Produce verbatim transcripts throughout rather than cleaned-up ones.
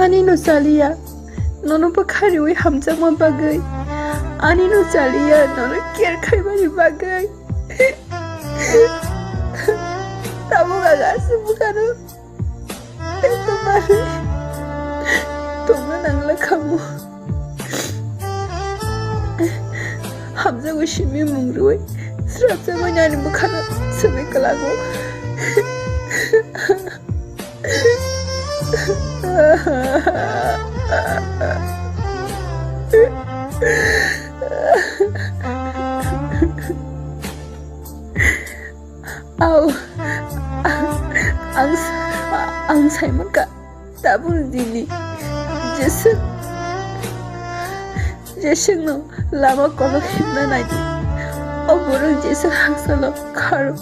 Ani no chaliya, nono bwkha riwi hamjakma bagwi. Ani no chaliya, nono care khaimani bagwi. Tabuk ang aswk bwkhano tongna nangla khamu. Hamjakgo simi mung rwi srapjagwi nani bwkhano simi kwlago. Au, ang, ang saimankha tabuk dini jeswk, jeswkno lama kolok himna naidi. O borok jeswk hangsalo kharo.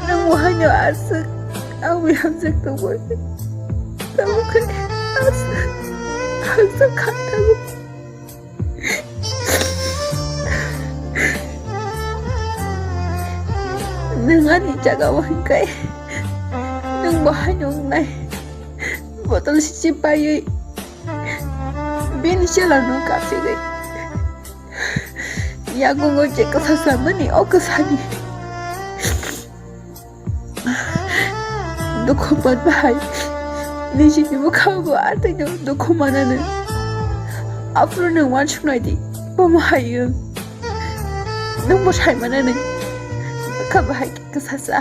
Nwng bo haino aswk ang bai hamjak tongmani. Tabuk khe aswk hamjak kha tabuk. Nwng ani jagao hwnkhai nwng bo haino wngnai. Botol sisi paiwi bini chelangno kapigwi yakungo je kwsa samani o kwsani dukhu manba hai nijini bwkhao bo athaino dukhu mananw. Aphuru nwng uansuknai di, omo hai wng. Nwng bo sai mananw bwkha bahai khe kwsa sa.